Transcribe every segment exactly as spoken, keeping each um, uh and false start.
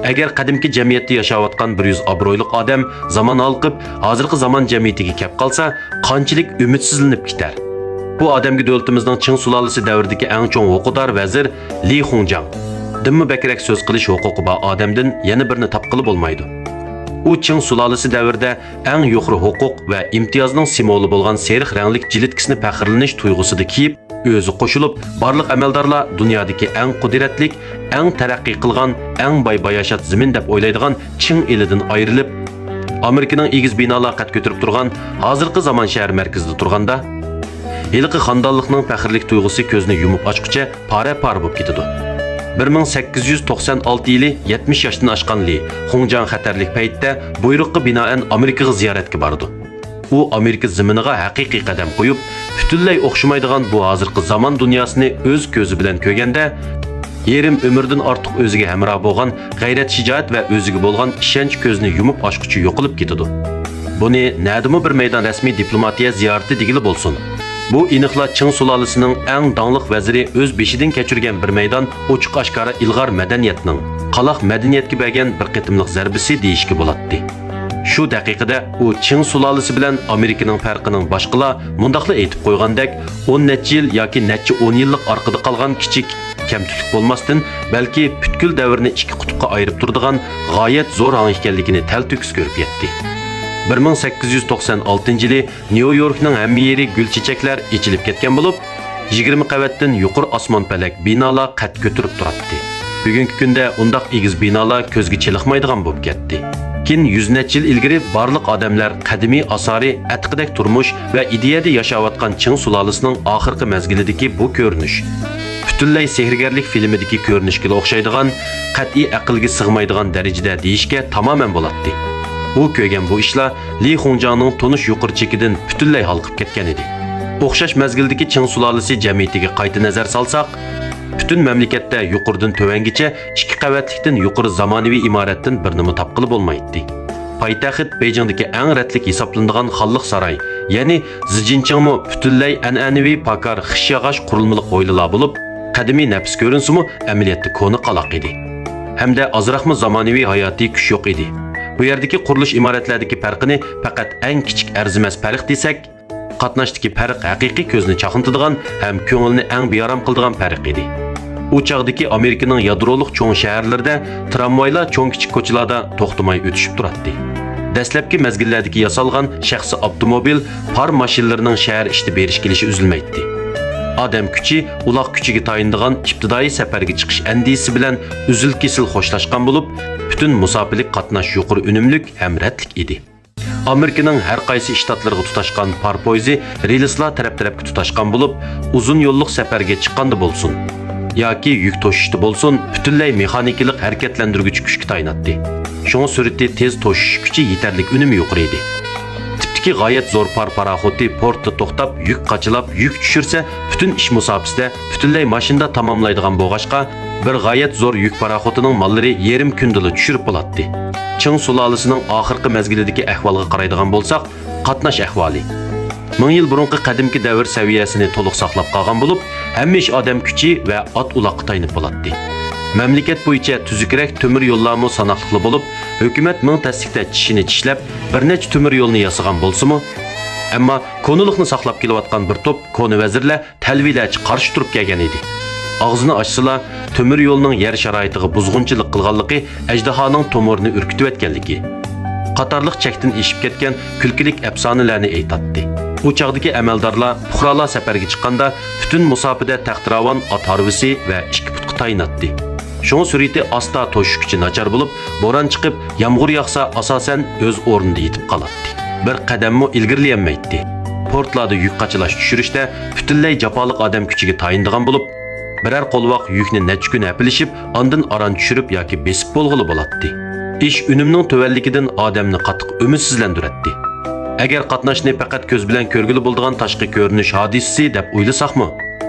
ئەگەر قەدىمكى جەمئىيەتتە ياشاۋاتقان بىر يۈز ئابرۇيلۇق ئادەم زامان ھالقىپ، ھازىرقى زامان جەمئىيىتىگە كەپ قالسا، قانچىلىك ئۈمىدسىزلىنىپ كېتەر. بۇ ئادەمگە دۆلىتىمىزنىڭ چىڭ سۇلالىسى دەۋرىدىكى ئەڭ چوڭ ھوقۇقدار ۋەزىر لى خۇڭجاڭ دىنمۇ بەكرەك سۆز قىلىش ھوقۇقى بار ئادەمدىن يەنە بىرنى تاپقىلى بولمايدۇ. ئۇ چىڭ سۇلالىسى دەۋرىدە ئەڭ يۇقىرى ھوقۇق ۋە ئىمتىيازنىڭ سىمۋولى بولغان سېرىق رەڭلىك جىلىتكىسىنى پەخىرلىنىش تۇيغۇسىدا كىيىپ، ئۆزى قوشۇلۇپ، بارلىق ئەمەلدارلار دۇنيادىكى ئەڭ قۇدرەتلىك، ئەڭ تەرەققىي قىلغان، ئەڭ باي باياشات زېمىن دەپ ئويلايدىغان چىڭ ئېلىدىن ئايرىلىپ، ئامېرىكىنىڭ ئېگىز بىنالار قەد كۆتۈرۈپ تۇرغان ھازىرقى زامان شەھەر مەركىزىدە تۇرغاندا، ھېلىقى خانىدانلىقنىڭ پەخىرلىك تۇيغۇسى كۆزنى يۇمۇپ ئاچقۇچە پارە-پارە بولۇپ كېتىدۇ. بىر مىڭ سەككىز يۈز توقسان ئالتە يىلى يەتمىش ياشتىن ئاشقان لى خۇڭجاڭ خەتەرلىك پەيتتە بۇيرۇققا بىنائەن ئامېرىكىغا زىيارەتكە بارىدۇ. ئۇ ئامېرىكا زېمىنىغا ھەقىقىي قەدەم قويۇپ، پۈتۈنلەي ئوخشىمايدىغان بۇ ھازىرقى زامان دۇنياسىنى ئۆز كۆزى بىلەن كۆرگەندە، يېرىم ئۆمرىدىن ئارتۇق ئۆزىگە ھەمراھ بولغان غەيرەت-شىجائەت ۋە ئۆزىگە بولغان ئىشەنچ كۆزنى يۇمۇپ ئاچقۇچە يوقىلىپ كېتىدۇ. بۇنى نەدىمۇ بىر مەيدان رەسمىي دىپلوماتىيە زىيارىتى دېگىلى بولسۇن. بۇ ئېنىقلا چىڭ سۇلالىسىنىڭ ئەڭ داڭلىق ۋەزىرى ئۆز بېشىدىن كەچۈرگەن بىر مەيدان ئوچۇق-ئاشكارا ئىلغار مەدەنىيەتنىڭ، قالاق مەدەنىيەتكە بەرگەن بىر قېتىملىق زەربىسى دېيىشكە بولاتتى. شۇ دەقىقىدە ئۇ چىڭ سۇلالىسى بىلەن ئامېرىكىنىڭ پەرقىنىڭ باشقىلا مۇنداقلا ئېيتىپ قويغاندەك، ئون نەچچە يىل ياكى نەچچە ئون يىللىق ئارقىدا قالغان كىچىك كەمتۈكلۈك بولماستىن، بەلكى پۈتكۈل دەۋرنى ئىككى قۇتۇپقا ئايرىپ تۇرىدىغان غايەت زور ھاڭ ئىكەنلىكىنى تەلتۆكۈس كۆرۈپ يەتتى. بىر مىڭ سەككىز يۈز توقسان ئالتىنچى يىلى نيۇ يوركنىڭ ھەممە يېرى گۈل چېچەكلەر ئېچىلىپ كەتكەن بولۇپ، يىگىرمە قەۋەتتىن يۇقىرى ئاسمان پەلەك بىنالار قەد كۆتۈرۈپ تۇراتتى. بۈگۈنكى كۈندە ئۇنداق ئېگىز بىنالار كۆزگە چېلىقمايدىغان بولۇپ كەتتى. كىن يۈز نەچچە يىل ئىلگىرى بارلىق ئادەملەر قەدىمىي ئاسارى، ئەتىقىدەك تۇرمۇش ۋە ئىدىيەدە ياشاۋاتقان چىڭ سۇلالىسىنىڭ ئاخىرقى مەزگىلىدىكى بۇ كۆرۈنۈش پۈتۈنلەي سېھىرگەرلىك فىلىمىدىكى كۆرۈنۈشكىلا ئوخشايدىغان، قەتئىي ئەقىلگە سىغمايدىغان دەرىجىدە دېيىشكە تامامەن بولاتتى. ئۇ كۆرگەن بۇ ئىشلار لى خۇڭجاڭنىڭ تونۇش يۇقىرى چېكىدىن پۈتۈنلەي ھالقىپ كەتكەنىدى. ئوخشاش مەزگىلدىكى چىڭ سۇلالىسى جەمئىيىتىگە قايتا نەزەر سالساق، پۈتۈن مەملىكەتتە يۇقىرىدىن تۆۋەنگىچە ئىككى قەۋەتلىكتىن يۇقىرى زامانىۋى ئىمارەتتىن بىرنىمۇ تاپقىلى بولمايتتى. پايتەخت بېيجىڭدىكى ئەڭ رەتلىك ھېسابلىنىدىغان خانلىق ساراي، يەنى زىجىنچىڭمۇ پۈتۈنلەي ئەنئەنىۋى پاكار خىش ياغاچ قۇرۇلمىلىق ھويلىلار بولۇپ، قەدىمىي نەپىس كۆرۈنسىمۇ، ئەمەلىيەتتە كونا قالاق ئىدى. ھەمدە ئازراقمۇ زامانىۋى ھاياتىي كۈچ يوق ئىدى. بۇ يەردىكى قۇرۇلۇش ئىمارەتلەردىكى پەرقىنى پەقەت ئەڭ كىچىك ئەرزىمەس پەرق دېسەك، قاتناشتىكى پەرق ھەقىقىي كۆزنى چاقنىتىدىغان ھەم كۆڭۈلنى ئەڭ بىئارام قىلىدىغان پەرق ئىدى. ئۇ چاغدىكى ئامېرىكىنىڭ يادرولۇق چوڭ شەھەرلىرىدە ترامۋايلار چوڭ-كىچىك كوچىلاردا توختىماي ئۆتۈشۈپ تۇراتتى. دەسلەپكى مەزگىللەردىكى ياسالغان شەخسىي ئاپتوموبىل، پار ماشىنىلىرىنىڭ شەھەر ئىچىدە بېرىش-كېلىشى ئۈزۈلمەيتتى. ئادەم كۈچى، ئۇلاق كۈچىگە تايىنىدىغان ئىپتىدائىي سەپەرگە چىقىش ئەندىزىسى بىلەن ئۈزۈل-كېسىل خوشلاشقان بولۇپ، پۈتۈن مۇساپىلىك قاتناش يۇقىرى ئۈنۈملۈك ھەم رەتلىك ئىدى. ئامېرىكىنىڭ ھەر قايسى شتاتلىرىغا تۇتاشقان پار پويىزى رېلىسلار تەرەپ-تەرەپكە تۇتاشقان بولۇپ، ئۇزۇن يوللۇق سەپەرگە چىققاندا بولسۇن ياكى يۈك توشۇشتا بولسۇن، پۈتۈنلەي مېخانىكىلىق ھەرىكەتلەندۈرگۈچ كۈچكە تايىناتتى. شۇڭا سۈرئىتى تېز، توشۇش كۈچى يېتەرلىك ئۈنۈمى يۇقىرى ئىدى. تىپتىكى غايەت زور پار پاراخوتى پورتتا توختاپ، يۈك قاچىلاپ، يۈك چۈشۈرسە، پۈتۈن ئىش مۇساپىسىدە پۈتۈنلەي ماشىنىدا تاماملايدىغان بولغاچقا، بىر غايەت زور يۈك پاراخوتىنىڭ ماللىرى يېرىم كۈندىلا چۈشۈرۈپ بولاتتى. چىڭ سۇلالىسىنىڭ ئاخىرقى مەزگىلىدىكى ئەھۋالغا قارايدىغان بولساق، قاتناش ئەھۋالى. مىڭ يىل بۇرۇنقى قەدىمكى دەۋر سەۋىيەسىنى تولۇق ساقلاپ قالغان بولۇپ، ھەممە ئىش ئادەم كۈچى ۋە ئات-ئۇلاققا تايىنىپ بولاتتى. مەملىكەت بويىچە تۈزۈكرەك تۆمۈر يوللارمۇ ساناقلىقلا بولۇپ، ھۆكۈمەت مىڭ تەسلىكتە چىشىنى چىشلەپ، بىر نەچچە تۆمۈر يولنى ياسىغان بولسىمۇ، ئەمما كونىلىقنى ساقلاپ كېلىۋاتقان بىر توپ كونا ۋەزىرلەر تەلۋىلەرچە قارشى تۇرۇپ كەلگەن ئىدى. ئاغزىنى ئاچسىلا، تۆمۈر يولنىڭ يەر شارائىتىغا بۇزغۇنچىلىق قىلغانلىقى ئەجدىھانىڭ تومۇرىنى ئۈركۈتۈۋەتكەنلىكى قاتارلىق چەكتىن ئېشىپ كەتكەن كۈلكىلىك ئەپسانىلەرنى ئېيتاتتى. ئۇ چاغدىكى ئەمەلدارلار، پۇقرالار سەپەرگە چىققاندا، پۈتۈن مۇساپىدە تەختىراۋان ئات ھارۋىسى ۋە ئىككى پۇتقا تايىناتتى. شۇڭا سۈرئىتى ئاستا، توشۇش كۈچى ناچار بولۇپ، بوران چىقىپ، يامغۇر ياغسا، ئاساسەن ئۆز ئورنىدا يېتىپ قالاتتى. بىر قەدەممۇ ئىلگىرىلىيەلمەيتتى. پورتلاردا يۈك قاچىلاش-چۈشۈرۈشتە پۈتۈنلەي جاپالىق ئادەم كۈچىگە تايىنىدىغان بولۇپ، بىرەر قولۋاق يۈكنى نەچچە كۈن ھەپىلىشىپ، ئاندىن ئاران چۈشۈرۈپ ياكى بېسىپ بولغىلى بولاتتى. ئىش ئۈنۈمنىڭ تۆۋەنلىكىدىن ئادەمنى قاتتىق ئۈمىدسىزلەندۈرەتتى. ئەگەر قاتناشنى پەقەت كۆز بىلەن كۆرگىلى بولىدىغان تاشقى كۆرۈنۈش ھادىسىسى دەپ ئويلىساقمۇ،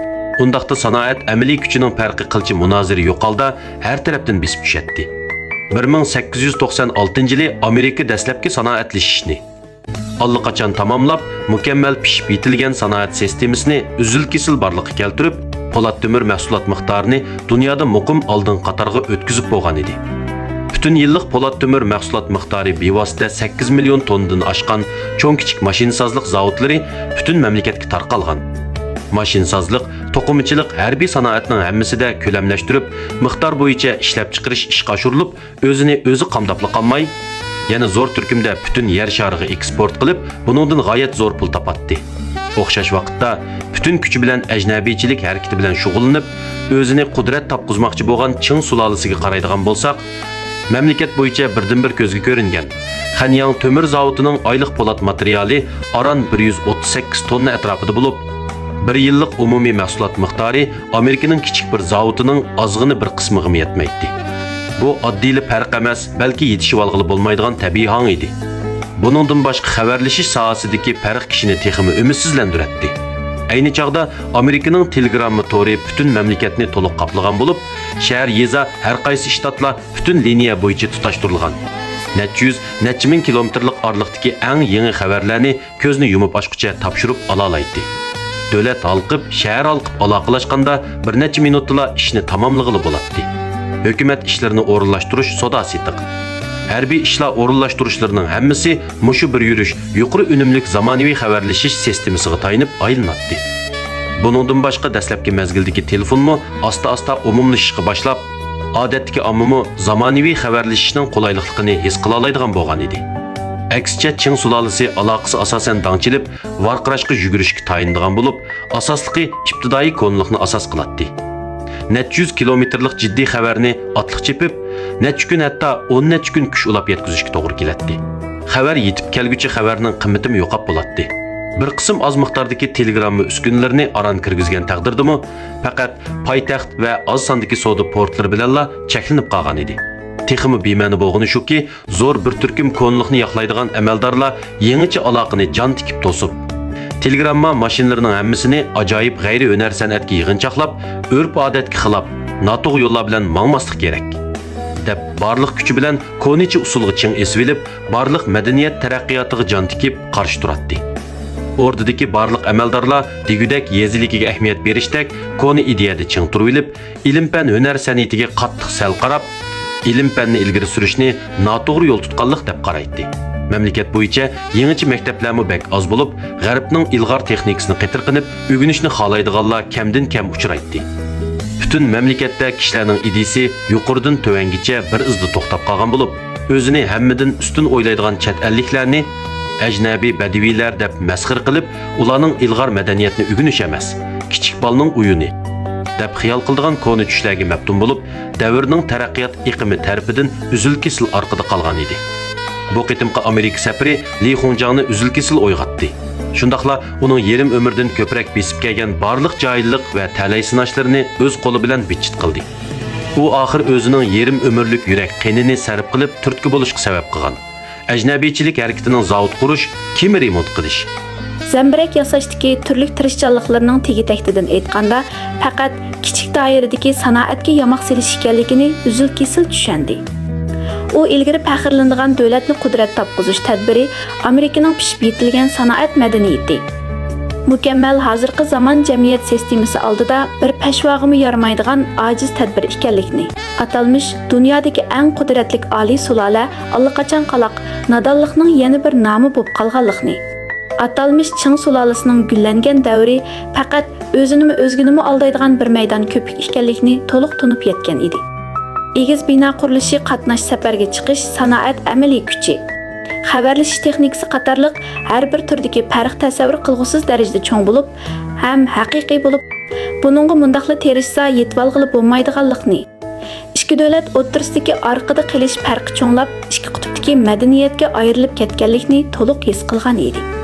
ئۇنداقتا سانائەت ئەمەلىي كۈچىنىڭ پەرقى قىلچە مۇنازىرە يوق ھالدا ھەر تەرەپتىن بېسىپ چۈشەتتى. بىر مىڭ سەككىز يۈز توقسان ئالتىنچى يىلى ئامېرىكا دەسلەپكى سانائەتلىشىشنى ئاللىقاچان تاماملاپ، مۇكەممەل پىشىپ يېتىلگەن سانائەت سىستېمىسىنى ئۈزۈل-كېسىل بارلىققا كەلتۈرۈپ، پولات تۆمۈر مەھسۇلات مىقدارىنى دۇنيادا مۇقىم ئالدىنقى قاتارغا ئۆتكۈزۈپ بولغان ئىدى. پۈتۈن يىللىق پولات تۆمۈر مەھسۇلات مىقدارى بىۋاسىتە سەككىز مىليون توننىدىن ئاشقان چوڭ-كىچىك ماشىنىسازلىق زاۋۇتلىرى پۈتۈن مەملىكەتكە تارقالغان. ماشىنىسازلىق، توقۇمىچىلىق، ھەربىي سانائەتنىڭ ھەممىسىدە كۆلەملەشتۈرۈپ، مىقدار بويىچە ئىشلەپچىقىرىش ئىشقا ئاشۇرۇلۇپ، ئۆزىنى ئۆزى قامداپلا قالماي، يەنە زور تۈركۈمدە پۈتۈن يەر شارىغا ئېكسپورت قىلىپ، بۇنىڭدىن غايەت زور پۇل تاپاتتى. ئوخشاش ۋاقىتتا، پۈتۈن كۈچى بىلەن ئەجنەبىيچىلىك ھەرىكىتى بىلەن شۇغۇللىنىپ، ئۆزىنى قۇدرەت تاپقۇزماقچى بولغان چىڭ سۇلالىسىگە قارايدىغان بولساق، مەملىكەت بويىچە بىردىنبىر كۆزگە كۆرۈنگەن خەنياڭ تۆمۈر زاۋۇتىنىڭ ئايلىق پولات ماتېرىيالى ئاران بىر يۈز ئوتتۇز سەككىز توننا ئەتراپىدا بولۇپ، بىر يىللىق ئومۇمىي مەھسۇلات مىقدارى ئامېرىكىنىڭ كىچىك بىر زاۋۇتىنىڭ ئازغىنە بىر قىسمىغىمۇ يەتمەيتتى. بۇ ئاددىيلا پەرق ئەمەس، بەلكى يېتىشىۋالغىلى بولمايدىغان تەبىئىي ھاڭ ئىدى. بۇنىڭدىن باشقا، خەۋەرلىشىش ساھەسىدىكى پەرق كىشىنى تېخىمۇ ئۈمىدسىزلەندۈرەتتى. ئەينى چاغدا ئامېرىكىنىڭ تېلېگرامما تورى پۈتۈن مەملىكەتنى تولۇق قاپلىغان بولۇپ، شەھەر، يېزا، ھەر قايسى شتاتلار پۈتۈن لىنىيە بويىچە تۇتاشتۇرۇلغان. نەچچە يۈز، نەچچە مىڭ كىلومېتىرلىق ئارىلىقتىكى ئەڭ يېڭى خەۋەرلەرنى كۆزنى يۇمۇپ ئاچقۇچە تاپشۇرۇپ ئالالايتتى. دۆلەت ھالقىپ، شەھەر ھالقىپ ئالاقىلاشقاندا، بىر نەچچە مىنۇتتىلا ئىشنى تاماملىغىلى بولاتتى. ھۆكۈمەت ئىشلىرىنى ئورۇنلاشتۇرۇش سودا-سېتىق، ھەربىي ئىشلار ئورۇنلاشتۇرۇشلىرىنىڭ ھەممىسى مۇشۇ بىر يۈرۈش يۇقىرى ئۈنۈملۈك زامانىۋى خەۋەرلىشىش سىستېمىسىغا تايىنىپ ئايلىناتتى. بۇنىڭدىن باشقا، دەسلەپكى مەزگىلدىكى تېلېفونمۇ ئاستا-ئاستا ئومۇملىشىشقا باشلاپ، ئادەتتىكى ئاممىمۇ زامانىۋى خەۋەرلىشىشنىڭ قولايلىقلىقىنى ھېس قىلالايدىغان بولغان ئىدى. ئەكسىچە، چىڭ سۇلالىسى ئالاقىسى ئاساسەن داڭ چېلىپ، ۋارقىراشقا يۈگۈرۈشكە تايىنىدىغان بولۇپ، ئاساسلىقى ئىپتىدائىي كونىلىقنى ئاساس قىلاتتى. نەچچە يۈز كىلومېتىرلىق جىددىي خەۋەرنى ئاتلىق چېپىپ، نەچچە كۈن، ھەتتا ئون نەچچە كۈن كۈچ ئۇلاپ يەتكۈزۈشكە توغرا كېلەتتى. خەۋەر يېتىپ كەلگۈچە خەۋەرنىڭ قىممىتىمۇ يوقاپ بولاتتى. بىر قىسىم ئاز مىقداردىكى تېلېگرامما ئۈسكۈنىلىرىنى ئاران كىرگۈزگەن تەقدىردىمۇ، پەقەت پايتەخت ۋە ئاز ساندىكى سودا پورتلىرى بىلەنلا چەكلىنىپ قالغان ئىدى. تېخىمۇ بىمەنە بولغىنى شۇكى، زور بىر تۈركۈم كونىلىقنى ياقلايدىغان ئەمەلدارلار يېڭىچە ئالاقىنى جان تىكىپ توسۇپ، تېلېگرامما ماشىنىلىرىنىڭ ھەممىسىنى ئاجايىپ غەيرىي ھۈنەر سەنئەتكە يىغىنچاقلاپ، ئۆرپ-ئادەتكە خىلاپ، ناتوغرا يوللار بىلەن ماڭماسلىق كېرەك، دەپ، بارلىق كۈچى بىلەن كونىچە ئۇسۇلغا چىڭ ئېسىۋېلىپ، بارلىق مەدەنىيەت تەرەققىياتىغا جان تىكىپ قارشى تۇراتتى. ئوردىدىكى بارلىق ئەمەلدارلار دېگۈدەك يېزا ئىلكىگە ئەھمىيەت بېرىشتەك كونا ئىدىيەدە چىڭ تۇرۇۋېلىپ، ئىلىم-پەن ھۈنەر سەنئىتىگە قاتتىق سەل قاراپ، ئىلىم-پەننى ئىلگىرى سۈرۈشنى ناتوغرا يول تۇتقانلىق دەپ قارايتتى. مەملىكەت بويىچە يېڭىچە مەكتەپلەرمۇ بەك ئاز بولۇپ، غەربنىڭ ئىلغار تېخنىكىسىنى قېتىرقىنىپ ئۆگىنىشنى خالايدىغانلار كەمدىن-كەم ئۇچرايتتى. پۈتۈن مەملىكەتتە كىشىلەرنىڭ ئىدىيىسى يۇقىرىدىن تۆۋەنگىچە بىر ئىزدا توختاپ قالغان بولۇپ، ئۆزىنى ھەممىدىن ئۈستۈن ئويلايدىغان چەت ئەللىكلەرنى ئەجنەبىي بەدىۋىيلەر دەپ مەسخىرە قىلىپ، ئۇلارنىڭ ئىلغار مەدەنىيەتنى ئۆگىنىش ئەمەس، كىچىك بالىنىڭ ئويۇنى، دەپ خىيال قىلىدىغان كونا چۈشلەرگە مەپتۇن بولۇپ، دەۋرنىڭ تەرەققىيات ئېقىمى تەرىپىدىن ئۈزۈل-كېسىل ئارقىدا قالغان ئىدى. بۇ قېتىمقى ئامېرىكا سەپىرى لى خۇڭجاڭنى ئۈزۈل-كېسىل ئويغاتتى. شۇنداقلا ئۇنىڭ يېرىم ئۆمرىدىن كۆپرەك بېسىپ كەلگەن بارلىق جاھىللىق ۋە تەلەي سىناشلىرىنى ئۆز قولى بىلەن بىتچىت قىلدى. ئۇ ئاخىر ئۆزىنىڭ يېرىم ئۆمۈرلۈك يۈرەك قېنىنى سەرپ قىلىپ تۈرتكە بولۇشقا سەۋەب قىلغان ئەجنەبىيچىلىك ھەرىكىتىنىڭ زاۋۇت قۇرۇش، كېمە رېمونت قىلىش، زەمبىرەك ياساشتىكى تۈرلۈك تىرىشچانلىقلىرىنىڭ تېگى-تەكتىدىن ئېيتقاندا، پەقەت كىچىك دائىرىدىكى سانائەتكە ياماق سېلىش ئىكەنلىكىنى ئۈزۈل-كېسىل چۈشەندى. ئۇ ئىلگىرى پەخىرلىنىدىغان دۆلەتنى قۇدرەت تاپقۇزۇش تەدبىرى ئامېرىكىنىڭ پىشىپ يېتىلگەن سانائەت مەدەنىيىتى، مۇكەممەل ھازىرقى زامان جەمئىيەت سىستېمىسى ئالدىدا بىر پەشۋاغىمۇ يارىمايدىغان ئاجىز تەدبىر ئىكەنلىكىنى، ئاتالمىش دۇنيادىكى ئەڭ قۇدرەتلىك ئالىي سۇلالە ئاللىقاچان قالاق نادانلىقنىڭ يەنە بىر نامى بولۇپ قالغانلىقىنى، ئاتالمىش چىڭ سۇلالىسىنىڭ گۈللەنگەن دەۋرى پەقەت ئۆزىنىمۇ ئۆزگىنىمۇ ئالدايدىغان بىر مەيدان كۆپۈك ئىكەنلىكىنى تولۇق تونۇپ يەتكەن ئىدى. ئېگىز بىنا قۇرۇلۇشى، قاتناش سەپەرگە چىقىش، سانائەت ئەمەلىي كۈچى، خەۋەرلىشىش تېخنىكىسى قاتارلىق ھەر بىر تۈردىكى پەرق تەسەۋۋۇر قىلغۇسىز دەرىجىدە چوڭ بولۇپ ھەم ھەقىقىي بولۇپ، بۇنىڭغا مۇنداقلا تىرىشسا يېتىۋالغىلى بولمايدىغانلىقنى، ئىككى دۆلەت ئوتتۇرىسىدىكى ئارقىدا قېلىش پەرقى چوڭلاپ، ئىككى قۇتۇپتىكى مەدەنىيەتكە ئايرىلىپ كەتكەنلىكنى تولۇق ھېس قىلغان ئىدى.